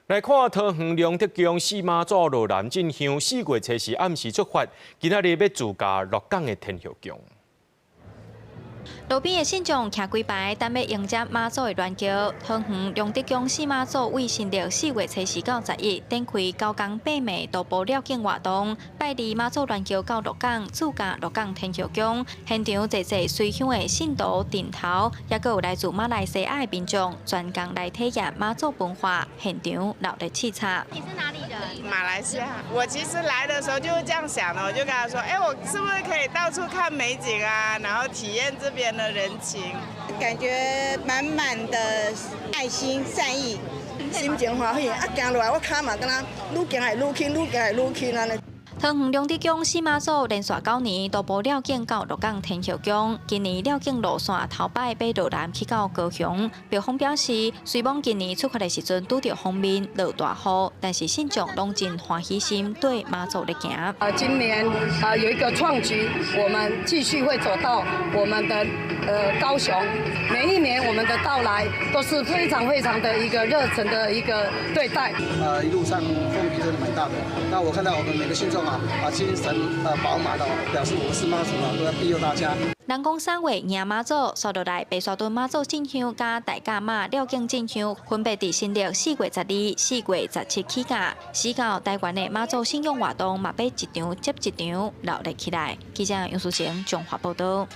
來看桃園龍德宮四媽祖落南進香，4月初四暗時出發，今仔日欲駐駕鹿港的天后宮。路邊的信眾徛幾排，等欲迎接媽祖的鑾轎。桃園龍德宮四媽祖為新曆4月初四到11，展開9工八暝徒步繞境活動，拜二媽祖鑾轎到鹿港，駐駕鹿港天后宮。現場濟濟隨香的信徒陣頭，抑閣有來自馬來西亞的民眾，專工來體驗媽祖文化，現場鬧熱刺炒。你是哪裡人？馬來西亞。我其實來的時候就是這樣想的，我就跟他說：哎，我是不是可以到處看美景啊？然後體驗這邊的人情，感覺滿滿的愛心善意，心情歡喜，啊，行落來我跤嘛，敢若愈行會愈輕，愈行會愈輕按呢。桃園龍德宮四媽祖連續9年徒步繞境到鹿港天后宮，今年繞境路線頭擺欲落南去到高雄。廟方表示，雖罔今年出發的時陣拄著鋒面落大雨，但是信眾攏真歡喜心綴媽祖咧行。啊，今年啊有一個創舉，我們繼續會走到我們的高雄。每一年我們的到來都是非常非常的一個熱忱的一個對待。一路上風雨真的蠻大的，那我看到我們每個信眾啊，啊精神飽滿的，表示我們是媽祖啊，都要庇佑大家。人講3月迎媽祖，紲落來白沙屯媽祖進香佮大甲媽繞境進香，分別佇新曆4月12、4月17起駕。死到台灣的媽祖信仰活動嘛，欲一場接一場鬧熱起來。記者楊淑賢綜合報道。